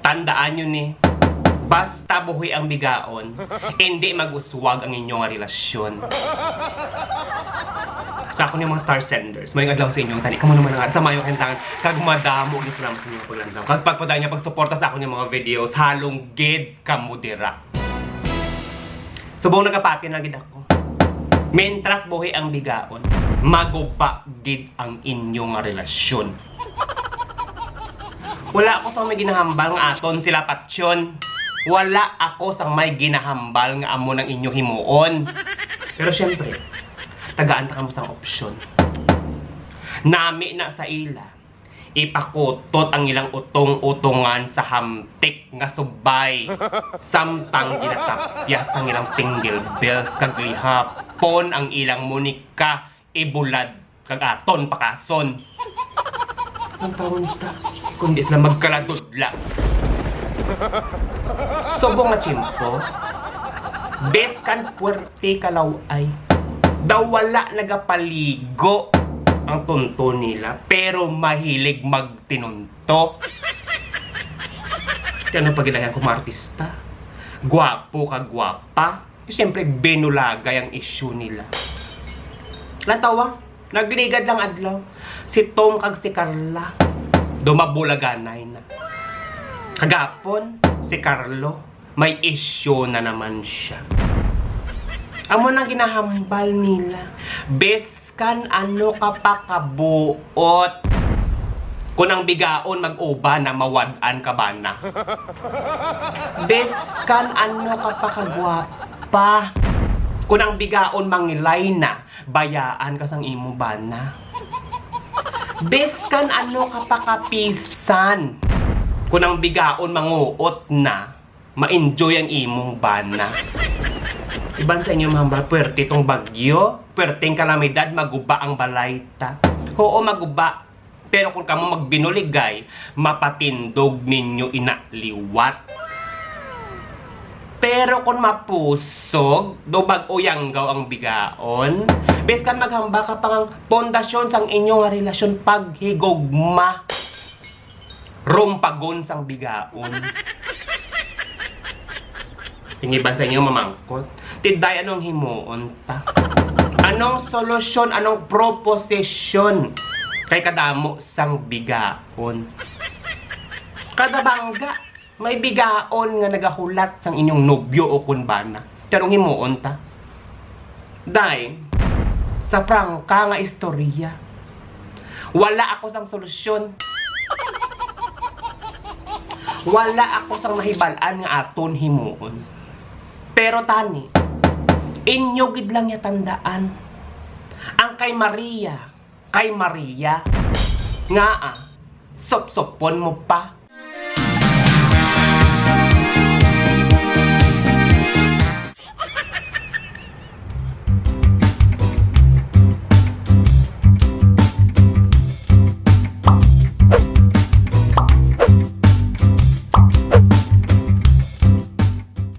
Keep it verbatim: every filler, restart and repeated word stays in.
Tandaan nyo ni, basta buhi ang bigaon, hindi mag-uswag ang inyo nga relasyon. Sa akon yung mga star senders, may adlaw sa inyong tani. Kamo naman nga, sa mayo kayong tangan, kag madamo ang salamat sa inyong paglantaw. Kag pagpadayon niya pagsuporta sa akon yung mga videos, halong gid kamo dira. Subong nagapati na gid ako. Mentras buhi ang bigaon, maguba gid ang inyo nga relasyon. Wala ako sang may ginahambal nga aton sila patyon. Wala ako sang may ginahambal nga amo nang inyo himuon. Pero syempre, tagaan ta kamo sang opsyon. Nami na sa ila, ipakutot ang ilang utong-utongan sa hamtik nga subay, samtang ginatapyas ang ilang tinggil bells kag lihapon ang ilang munika, ibulad kag aton pakason. Ang tawon ta, kundi sila magkaladudla. Subong nga tiyempo, beskan puwerte kalaw-ay, daw wala nagapaligo ang tunto nila, pero mahilig magtinunto. Kaya ano pagilayan ko mga artista? Gwapo ka gwapa? Siyempre, binulagay ang issue nila. Lantawa, nagligad lang adlaw, si Tom kag si Carla, dumabulaganay na. Kagapon, si Carlo, may issue na naman siya. Amo nang ginahambal nila, biskan ano ka pa kabuot. Kung ang bigaon mag-uba na, mawad-an ka bana. Biskan ano ka pa kagwapa. Kung ang bigaon mangilay na, bayaan ka sang imo bana. Biskan ano ka pa kapisan. Kung ang bigaon manguot na, ma-enjoy ang imong bana. Iban sa inyo, mga hambal, puwerte itong bagyo, puwerteng kalamidad, maguba ang balay ta. Oo, maguba. Pero kung kamo magbinuligay, mapatindog ninyo ina liwat. Pero kung mapusog, do bag-o yanggaw ang bigaon, biskan maghambal ka pa nga pundasyon sang inyo nga relasyon paghigugma, rumpagon sang bigaon. Ang iban sa inyo mamangkot, "Ti Day, anong himuon ta? Anong solusyon, anong proposisyon kay kadamo sang bigaon?" Kada bangga, may bigaon nga nagahulat sang inyong nobyo o kun bana. Pero ang himuon ta, Day, sa prangka nga istorya, wala ako sang solusyon. Wala ako sang nahibal-an nga aton himuon. Pero tani, inyo gid lang niya tandaan. Ang kay Maria, kay Maria. Ngaa, supsupon mo pa